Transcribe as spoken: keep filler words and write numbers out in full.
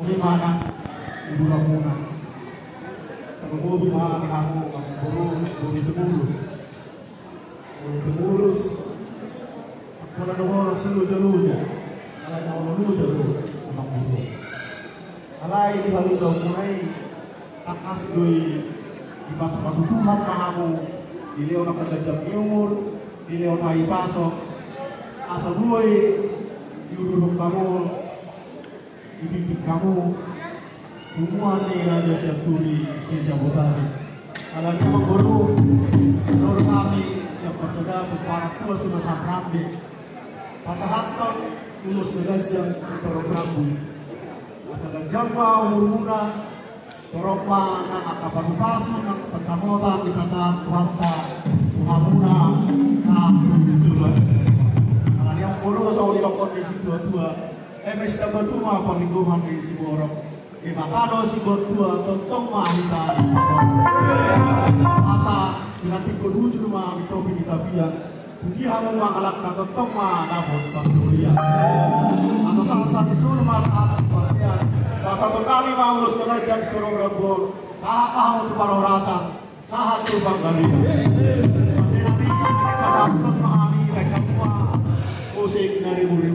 Muli ma na di hamuna. Tarlumobi ma di hamu, boru, boru Sibulus. Boru Sibulus. Pola do boru siloja-loja. Alai na olo loja do, amang boru. Alai di haluaon muna i, tangkas do i dipasu-pasu Tuhan ma hamu, dilehon angka ganjang ni umur, dilehon hahipason, asa boi diurupi hamu, dibimbing hamu, humuan ni Raja Sianturi, Raja Botari. Alani i amang boru, dohot hami sian Parsaoran, pomparan tua Sunan Rambe, pasahathon ulos na ganjang sitorop rambu. Asa ganjang ma umurmuna, torop ma nang angka pasu-pasu, nang pansamotan dipasahat Tuhanta tu hamuna sahat tu joloan. Alani i amang boru, songon didok ni situa-tua, eme sitamba tubu ma parlinggoman ni siborok, Debata do siboan tua, tongtong ma hita. Asa pinantikhon hujur ma di topi ni tapian, tu dia hamu mangalangka, tongtong ma dapot pardongan. Asa sahat-sahat ni solu ma sahat tu bontean. Asa tongtong ma ulos na ganjang sitorop rambu on, sahat ma hamu tu parhorasan, sahat tu panggabean. Pasahat ulos ma hami, baen hamu ma musik na rimuri.